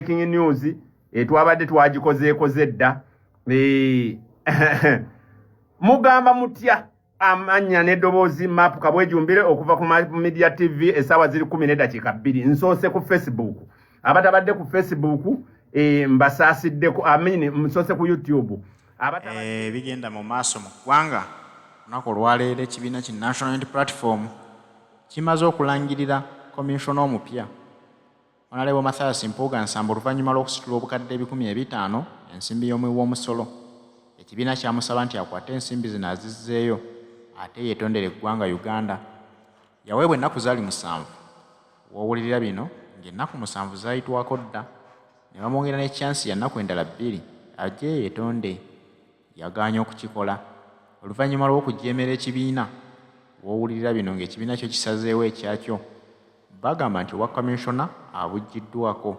Breaking news etwabadde twagikozeekoze dda. Mugamba mutya amannya n'eddoboozi? Map Kabwejumbire okuva ku Media TV. Essaawa ziri 10:02. Nsoose ku Facebook. Abatabadde ku Facebook, mbasaasiddeko. Amin, nsoose ku YouTube. Ebigenda mu maaso mu ggwanga olunaku olwaleero, ekibiina ki National Unity Platform kimaze okulangirira commissioner omupya, Honorable Mathias Mpuuga Nsamba, oluvannyuma lw'okusitula obukadde 500,000 ensimbi y'omuwi w'omusolo. Ekibiina kyamusaba nti akwate ensimbi zino azizzeeyo ate yeetondere eggwanga Uganda. Yaweebwa ennaku zaali 7. W'owulirira bino ng'ennaku 7 zaayitwako dda, ne bamwongera ne chance ya nnaku endala 2 ajje yeetonde. Yagaanye okukikola oluvannyuma lw'okujeemera ekibiina. W'owulirira bino ng'ekibiina kyo kisazeewo ekyakyo, bagamba nti obwa commissioner abuggyiddwako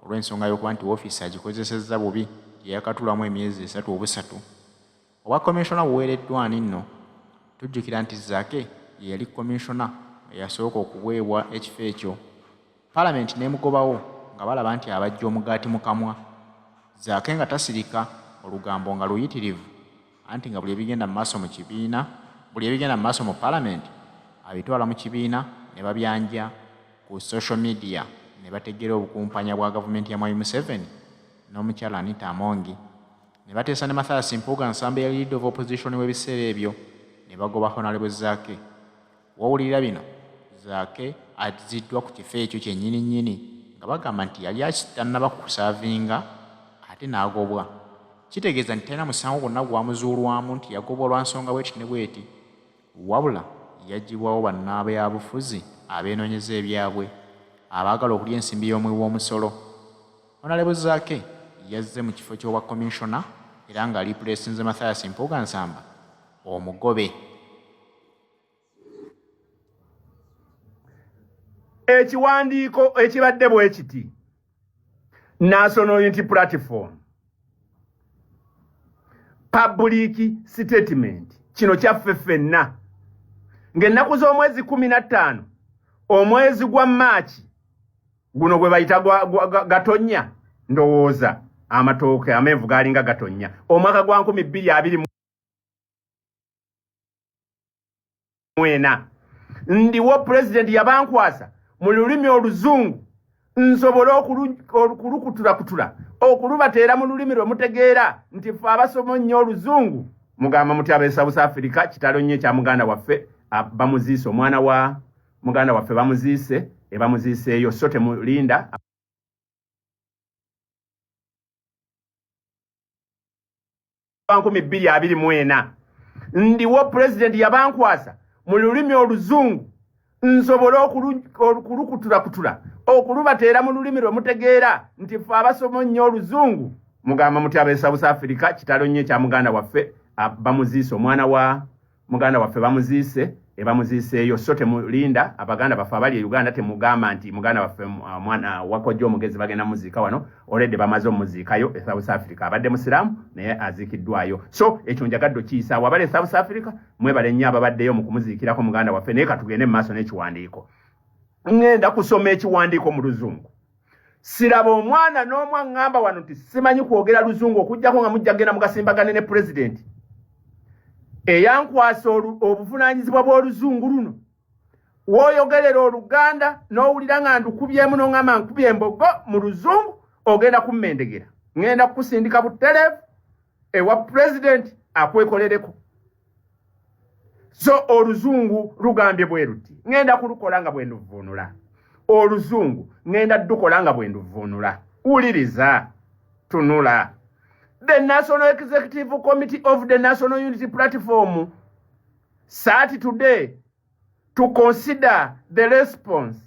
olw'ensonga y'okuba nti woofiisi agikozesezza bubi gye yakatulamu emyezi 3 obusatu. Obwa commissioner buweereddwa ani nno? Tujjukira nti Zaake ye yali commissioner eyasooka okuweebwa ekifo ekyo, Palamenti n'emugobawo nga balaba nti abajja omugaati mu kamwa. Zaake nga tasirika, olugambo nga luyitirivu, anti nga buli ebigenda mu maaso mu kibiina, buli ebigenda mu maaso mu Palamenti abitwala mu kibiina ne babyanja ku social media ne bategeera obukumpanya bwa gavumenti ya Mwami Museveni n'omukyala Anita Amongi. Ne bateesa ne Mathias Mpuuga Nsamba eyali Leader of Opposition w'ebiseera ebyo ne bagoba Honorable Zaake. W'owulirira bino, Zaake azziddwa ku kifo ekyo kyennyini nnyini nga bagamba nti yali tannaba kusaavinga ate n'agobwa. Kitegeeza nti talina musango gwonna gwamuzuulwamu nti yagobwa lwa nsonga bweti ne bweti, wabula yaggyibwawo bannabyabufuzi abeenoonyeza ebyabwe abaagala okulya ensimbi y'omuwi w'omusolo. Honorable Zaake yazze mu kifo ky'obwa commissioner era nga alipuleesinze Mathias Mpuuga Nsamba omugobe. Ekiwandiiko ekibadde bwe kiti: National Unity Platform public statement. Kino kyaffe ffenna, ng'ennaku z'omwezi 15 omwezi gwa Maaki guno gwe bayita Gatonnya, ndowooza amatooke amenvu galinga Gatonnya, omwaka gwa 2024. Ndiwo pulezidenti yabankwasa mu lulimi Oluzungu nsobole okulukutulakutula, okulubateera mu lulimi lwe mutegeera, nti ffe abasoma nnyo Oluzungu. Mugamba mutya ab'e South Africa? Kitalo nnyo ekya muganda waffe, bamuziise. Omwana wa muganda waffe bamuziise, ebamuziiseeyo, so temulinda. 2024. Ndiwo pulezidenti yabankwasa mu lulimi Oluzungu nsobole okulukutulakutula, okulubateera mu lulimi lwe mutegeera, nti ffe abasoma nnyo Oluzungu. Mugamba mutya ab'e South Africa? Kitalo nnyo ekya muganda waffe, bamuziise. Omwana wa muganda waffe bamuziise, ebamuziiseeyo, so temulinda. Abaganda baffe abali e Uganda, temugamba nti muganda waffe, omwana wakojja omugezi, bagenda muziika wano. Already bamaze omuziikayo e South Africa. Abadde musiraamu naye aziikiddwayo, so ekyo njagadde okiyisaawo. Abali e South Africa, mwebale nnyo ababaddeyo mu kumuziikirako muganda waffe. Naye katugende mu maaso n'ekiwandiiko. Ŋŋenda kusoma ekiwandiiko mu Luzungu. Siraba omwana n'omu aŋŋamba wano nti simanyi kwogera Luzungu, okuggyako nga mujja genda mugasimbagane ne pulezidenti eyankwasa obuvunaanyizibwa bw'Oluzungu luno. W'oyogerera Oluganda n'owulira nga ndukubyemu n'oŋŋamba nkubye embogo mu Luzungu, ogenda kummendegera, ŋŋenda kukusindika butereevu ewa pulezidenti akwekolereko. So Oluzungu lugambye bwe luti, ŋŋenda kulukola nga bwe nduvvuunula. Oluzungu ŋŋenda ddukola nga bwe nduvvuunula. Wuliriza, tunula. The National Executive Committee of the National Unity Platform sat today to consider the response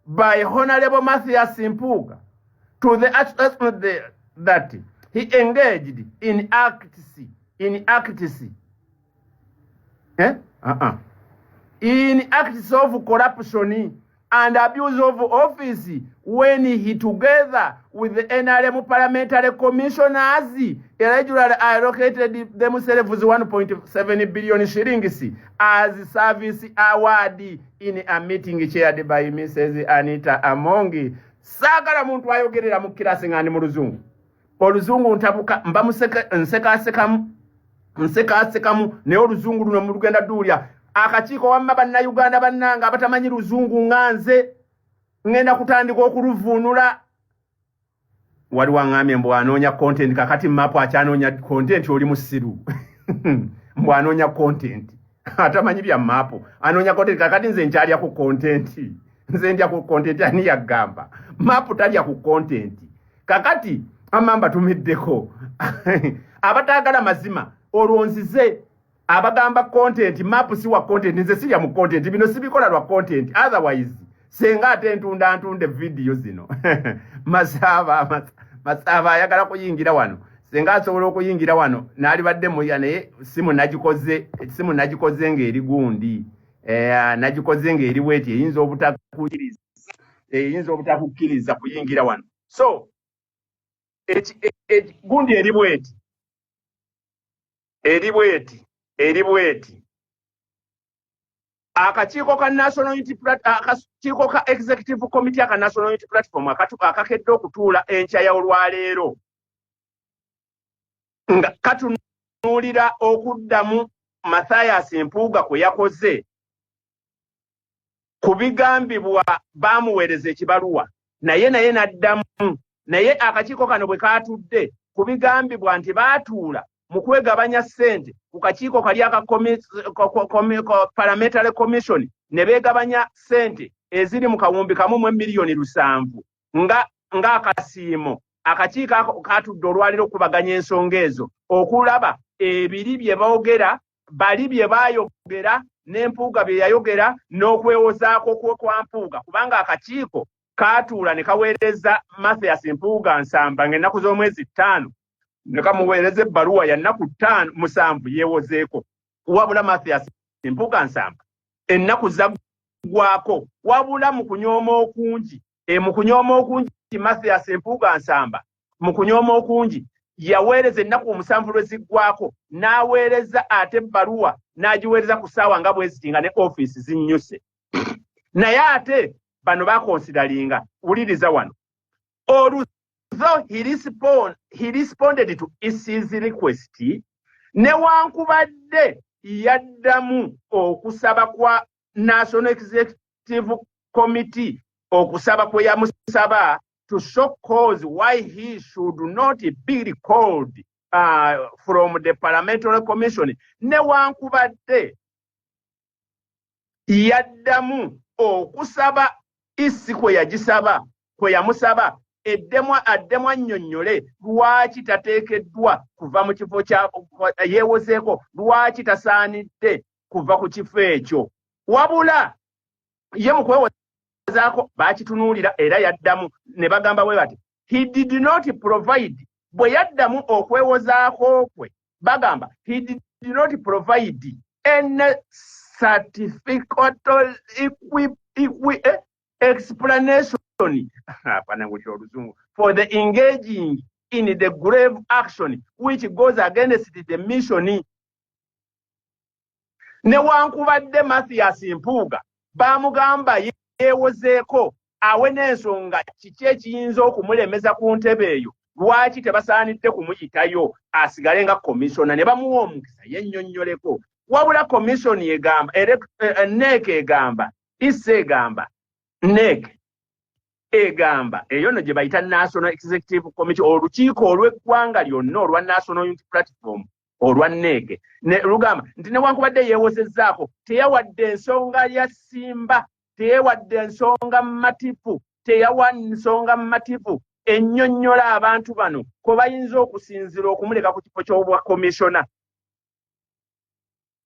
by Honorable Mathias Mpuuga to the assessment that he engaged in acts, eh? In acts of corruption and abuse of office when he, together with the NRM parliamentary commissioners, irregularly allocated themselves 1.7 billion shillings as service award in a meeting chaired by Mrs. Anita Amongi. Saagala muntu ayogerera mu kirasi nga ndi mu Luzungu. Oluzungu ntabuka, mba nsekaasekamu, nsekaasekamu, naye Oluzungu luno mulugenda duulya akakiiko. Wamma Bannayuganda bannanga abatamanyi Luzungu nga nze, ŋŋenda kutandika okuluvuunula. Waliwo aŋŋambye mbu anoonya content. Kakati Maapu akyanoonya content? Oli musiru. Mbu anoonya content, atamanyi bya Maapu anoonya content. Kakati nze nkyalya ku content? Nze ndya ku content? Ani yagamba Maapu talya ku content? Kakati amma mbatumiddeko abataagala mazima, olwo nzize abagamba content. Maapu si wa content. Nze sirya mu content. Bino sibikola lwa content, otherwise senga ate ntunda ntunde vidiyo zino. Masaaba, Masaaba ayagala kuyingira wano. Senga asobola okuyingira wano n'alibadde muya, naye simu nagikoze, simu nagikoze ng'eri gundi, nagikoze ng'eri bweti, eyinza obutakukkiriza, eyinza obutakukkiriza kuyingira wano. So gundi eri bweti, eri bweti, eri bweti. Akakiiko ka National Unity, akakiiko ka executive committee aka National Unity Platform akakedde okutuula enkya ya olwaleero nga katunuulira okuddamu Mathias Mpuuga kwe yakoze ku bigambibwa baamuweereza ekibaluwa, naye n'addamu. Naye akakiiko kano bwe kaatudde ku bigambibwa nti baatuula mu kwegabanya ssente ku kakiiko kali aka parliamentary commission, ne beegabanya ssente eziri mu 700,000 nga ng'akasiimo. Akakiiko ako katudde olwaliro okubaganya ensonga ezo, okulaba ebiri bye boogera, bali bye baayogera, n'Empuuga bye yayogera, n'okwewozaako kwa Mpuuga, kubanga akakiiko kaatuula ne kaweereza Mathias Mpuuga Nsamba ng'ennaku z'omwezi 5, ne kamuweereza ebbaluwa ya nnaku 5, 7 yeewozeeko. Wabula Mathias Mpuuga Nsamba ennaku zaggwako. Wabula mu kunyooma okungi, mu kunyooma okungi, Mathias Mpuuga Nsamba mu kunyooma okungi yaweereza ennaku 7 lwe ziggwako, n'aweereza ate ebbaluwa, n'agiweereza ku ssaawa nga bwe ziti nga ne ofiisi zinnyuse. Naye ate bano baconsideringa. Wuliriza wano: although he responded to EC's request, newankubadde yaddamu okusaba kwa National Executive Committee, okusaba kwe yamusaba to show cause why he should not be recalled from the parliamentary commission, newankubadde yaddamu okusaba EC kwe yagisaba, kwe yamusaba eddemu, addemu annyonnyole lwaki tateekeddwa kuva mu kifo kya yeewozeeko, lwaki tasaanidde kuva ku kifo ekyo. Wabula ye mu kwewozaako baakitunuulira era yaddamu ne bagamba bwe bati: he did not provide, bwe yaddamu okwewozaako kwe bagamba he did not provide any certificate explanation, hapana, ngulira Oluzungu, for the engaging in the grave action which goes against the mission. Newankubadde Mathias Mpuuga bamugamba yeewozeeko, awe n'ensonga kiki ekiyinza okumulemeza ku ntebe eyo, lwaki tebasaanidde kumuyitayo asigale nga commissioner, ne bamuwa omukisa yennyonnyoleko. Wabula commission egamba, NEC egamba, EC egamba, NEC egamba, eyo no gye bayita National Executive Committee, olukiiko olw'eggwanga lyonna olwa National Unity Platform, olwa NEC, ne lugamba nti newankubadde yeewozezzaako, teyawadde ensonga ya simba, teyewadde ensonga matifu, teyawa nsonga matifu ennyonnyola abantu bano kwe bayinza okusinziira okumuleka ku kifo ky'obwa commissioner.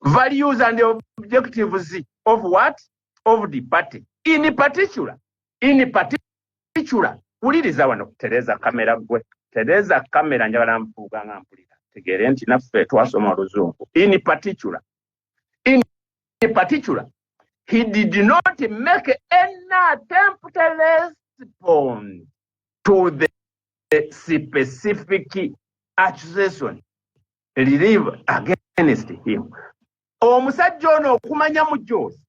Values and objectives of what? Of the party. In particular, in particular, wuliriza wano. Tereza kamera gwe, tereza kamera, njagala mpuuga nga mpulira, tegeere nti naffe twasoma Oluzungu. In particular, in particular, he did not make any attempt to respond to the specific accusation leveled against him. Omusajja ono okumanya mujoozi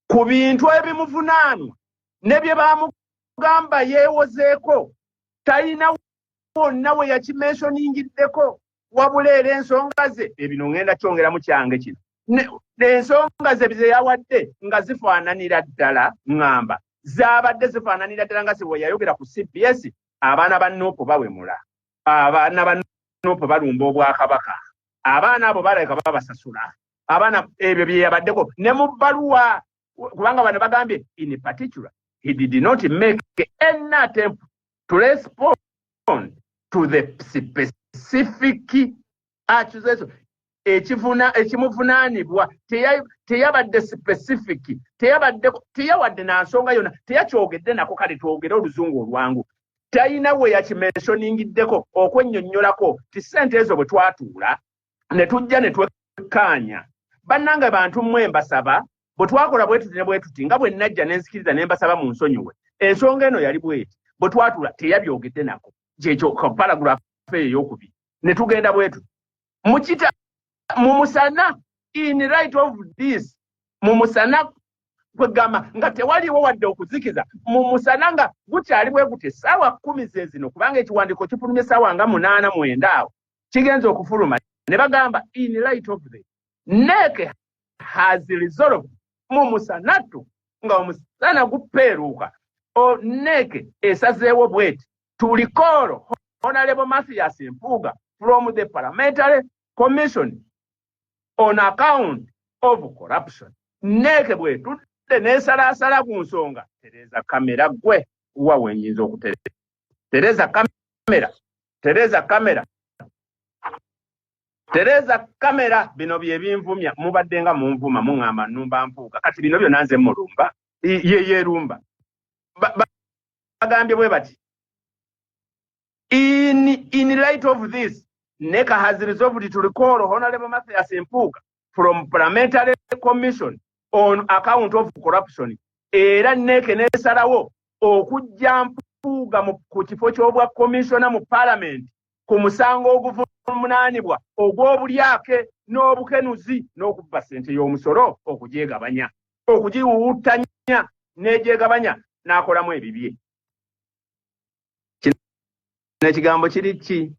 ku bintu ebimuvunaanwa ne bye N'ogamba yeewozeeko, talina wonna we yakimentioningiddeko. Wabula era ensonga ze ebino ŋŋenda kyongeramu kyange kino, ensonga ze ze yawadde nga zifaananira ddala, ŋŋamba zaabadde zifaananira ddala nga ze yayogera ku CBS. Abaana ba NUP bawemula, abaana ba NUP balumba obwakabaka, abaana abo balabika babasasula abaana. Ebyo bye yabaddeko ne mu bbaluwa, kubanga bano bagambye, in particular, he did not make any attempt to respond to the specific accusation. Ekivuna ekimuvunaanibwa teyabadde specific, teyabadde, teyawadde na nsonga yonna, teyakyogedde nako. Kale twogere oluzungu olwangu, talina we yakimentioningiddeko okwennyonnyolako ti ssente ezo bwe twatuula ne tujja ne twekkaanya, bannange bantu mmwe mbasaba, bwe twakola bwe tuti ne bwe tuti, nga bwe najja ne nzikiriza ne mbasaba mu nsonyiwe, ensonga eno yali bweti bwe twatuula. Teyabyogedde nako. Kyekyo paragraph eyo eyokubiri. Ne tugenda bwe tuti mukita mu musana, in light of this, mu musana, kwegamba nga tewaliwo wadde okuzikiza, mu musana nga gukyali bwe guti, essaawa 10 ze zino, kubanga ekiwandiiko kifulumye essaawa nga 8, 9 awo kigenza okufuluma, ne bagamba, in light of the NEC has resolved, mu musanatu nga omusana gupeeruuka, NEC esazeewo bweti, to recall Honorable Mathias Mpuuga from the Parliamentary Commission on account of corruption. NEC bwetudde n'esalaasala ku nsonga. Tereza kamera gwe wa wenyinza okutereza. Tereza kamera, tereza kamera, tereza kamera. Bino bye binvumya. Mubadde nga munvuma, muŋŋamba nnumba Mpuuga. Kati bino byonna nze mulumba, ye yeerumba. Bagambye bwe bati, in light of this, NEC has resolved to recall Honorable Mathias Mpuuga from Parliamentary Commission on account of corruption. Era NEC n'esalawo okuggya Mpuuga ku kifo ky'obwa commissioner mu parliament ku musango oguvunaanibwa ogw'obulyake n'obukenuzi n'okubba ssente y'omusolo, okugyegabanya, okugiwuwuttanya n'egyegabanya n'akolamu ebibye. Kino ekigambo kiri ki?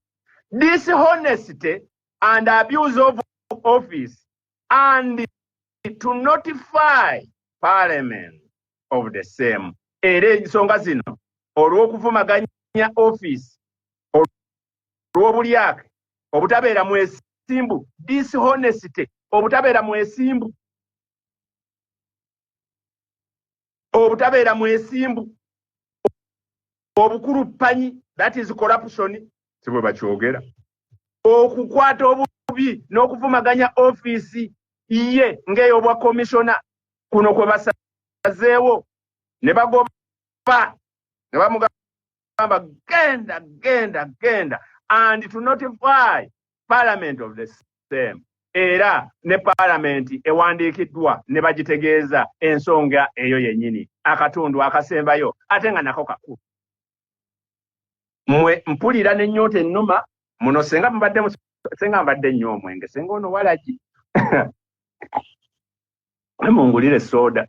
Dishonesty and abuse of office, and to notify Parliament of the same. Era ensonga zino, olw'okuvumaganya office, olw'obulyake, obutabeera mwesimbu, dishonesty, obutabeera mwesimbu, obutabeera mwesimbu, obukuluppanyi, that is corruption, si bwe bakyogera, okukwata obubi n'okuvumaganya ofiisi ye ng'ey'obwa komishona, kuno kwe basazeewo ne bagoba ne bamugamba genda, genda, genda, and to notify Parliament of the same. Era ne Paalamenti ewandiikiddwa ne bagitegeeza ensonga eyo yennyini. Akatundu akasembayo, ate nga nako kakulu, mmwe mpulira n'ennyonta ennuma muno. Senga mubadde, senga mbadde nnyo omwenge, senga ono walagi, mungulire soda,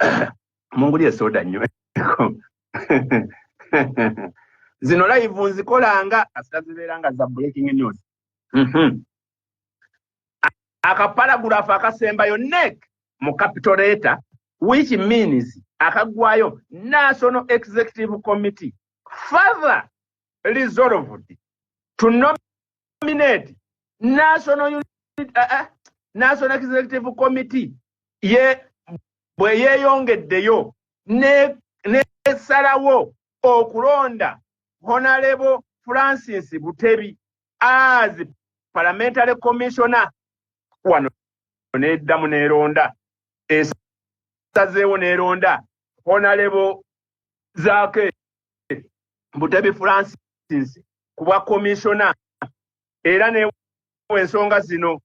mungulire soda nnyo. Zino live nzikolanga kasita zibeera nga za breaking news. Akaparagraph akasembayo, NEC mu capital letter, which means akaggwayo, National Executive Committee further resolved to nominate National Unit, National Executive Committee ye bwe yeeyongeddeyo nesalawo ne okulonda Honorable Francis Butebi as Parliamentary Commissioner. Wano neddamu neeronda, esazeewo neeronda Honorable Zaake Butebi Francis ku bwa commissioner. Era newa ensonga zino,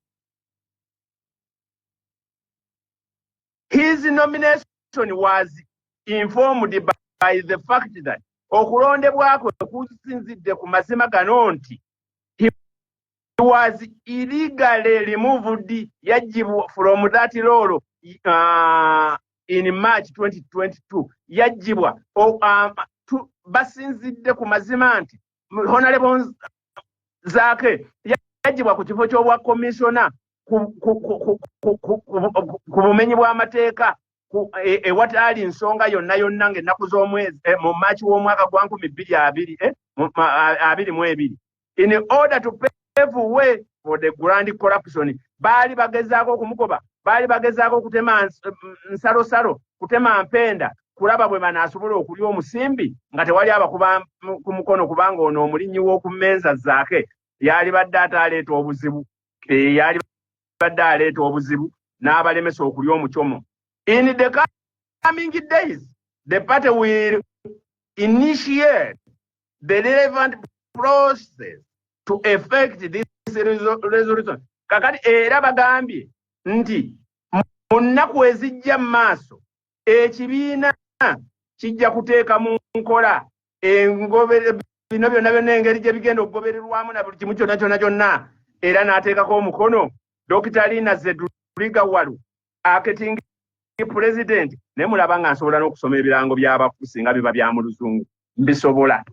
his nomination was informed by the fact that, okulondebwa kwe kusinzidde ku mazima gano nti he was illegally removed, yagibwa, from that role in March 2022, yagibwa. Basinzidde ku mazima nti Honorable Zaake yaggyibwa ku kifo ky'obwa commissioner ku bumenyi bw'amateeka ewataali nsonga yonna yonna, ng'ennaku z'omwezi mu Maaki w'omwaka gwa 2022, in order to pave way for the grand corruption. Baali bagezaako okumugoba, baali bagezaako okutema nsalosalo, kutema mpenda, kulaba bwe banaasobola okulya omusimbi nga tewali abakuba ku mukono, kubanga ono omulinnyi w'oku mmeeza Zaake yali badde ate aleeta obuzibu, yali badde aleeta obuzibu n'abalemesa okulya omucomo. In the coming days, the party will initiate the relevant process to effect this resolution. Kakati era bagambye nti mu nnaku ezijja mu maaso ekibiina kijja kuteeka mu nkola engobere bino byonna byonna, engeri gye bigenda okugobererwamu na buli kimu kyonna kyonna kyonna. Era n'ateekako omukono Dr Lina Zedriga Walu, acting president. Naye mulaba nga nsobola n'okusoma ebirango by'abafu singa biba bya mu Luzungu, mbisobola,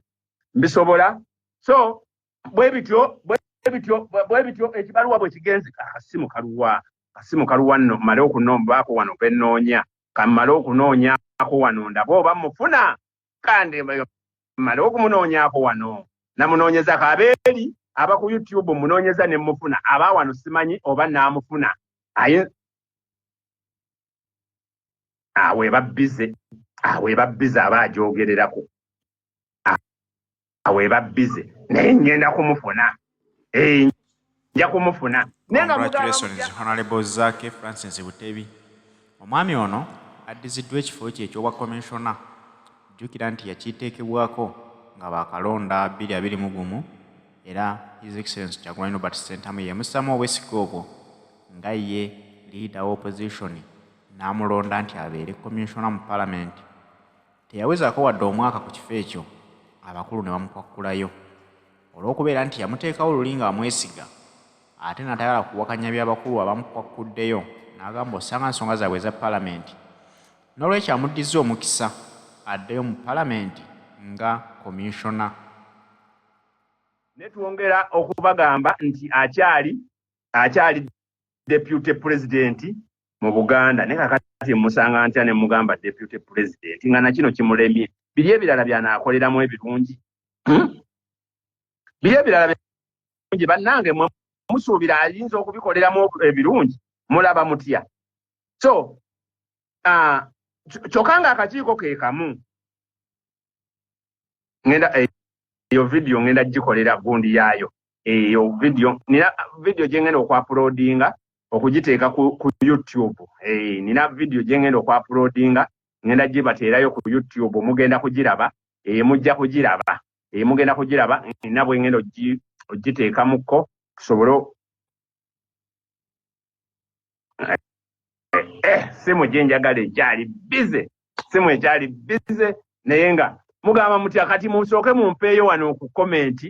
mbisobola. So bwe bityo, bwe bityo, bwe bityo ekibaluwa bwe kigenze. Akasimu kaluwa? Akasimu kaluwa nno? Mmale okunombaako wano bennoonya, kammale okunoonyaako wano ndabe oba mufuna. Kandi mmale okumunoonyaako wano, namunoonyezako abeeri aba ku YouTube, munoonyeza ne mufuna. Aba wano simanyi oba naamufuna. Aye awo eba busy, awo eba busy, aba agyogererako, awo eba busy, naye ngenda kumufuna. Nja kumufuna. Naye nga mugamba Congratulations, mutya? Honorable Zaake Francis Butebi. Omwami ono addiziddwa ekifo kye eky'obwa commissioner. Jjukira nti yakiteekebwako nga baakalonda 2021, era His Excellency Kyagulanyi Robert Ssentamu yamussaamu obwesige obwo nga ye leader wa opposition, n'amulonda nti abeere commissioner mu Palamenti. Teyawezaako wadde omwaka ku kifo ekyo, abakulu ne bamukwakkulayo olw'okubeera nti yamuteekawo luli ng'amwesiga, ate n'atayagala kuwakanya by'abakulu abamukwakuddeyo, n'agamba osanga nsonga zaabwe eza Palamenti. N'olwekyo amuddizza omukisa addeyo mu Palamenti nga commissioner. Ne twongera okubagamba nti akyali deputy president mu Buganda. Naye kakati musanga ntya ne mugamba deputy president nga nakino kimulemye? Biri ebirala byanaakoleramu ebirungi, Biri ebirala birungi, bannange, mwe musuubira ayinza okubikoleramu ebirungi? Mulaba mutya? So kyokka ng'akakiiko ke kamu ngenda eyo video ngenda gikolera gundi yaayo. Eyo video, nina video gye ngenda okuuploadinga, okugiteeka ku YouTube. Nina video gye ngenda okuuploadinga, ngenda gibateerayo ku YouTube, mugenda kugiraba. Mujja kugiraba, mugenda kugiraba. Nina bwe ngenda ogiteekamukko tusobole simu gye njagala ekyali busy, simu ekyali busy. Naye nga mugamba mutya? Kati musooke mumpeeyo wano ku comment.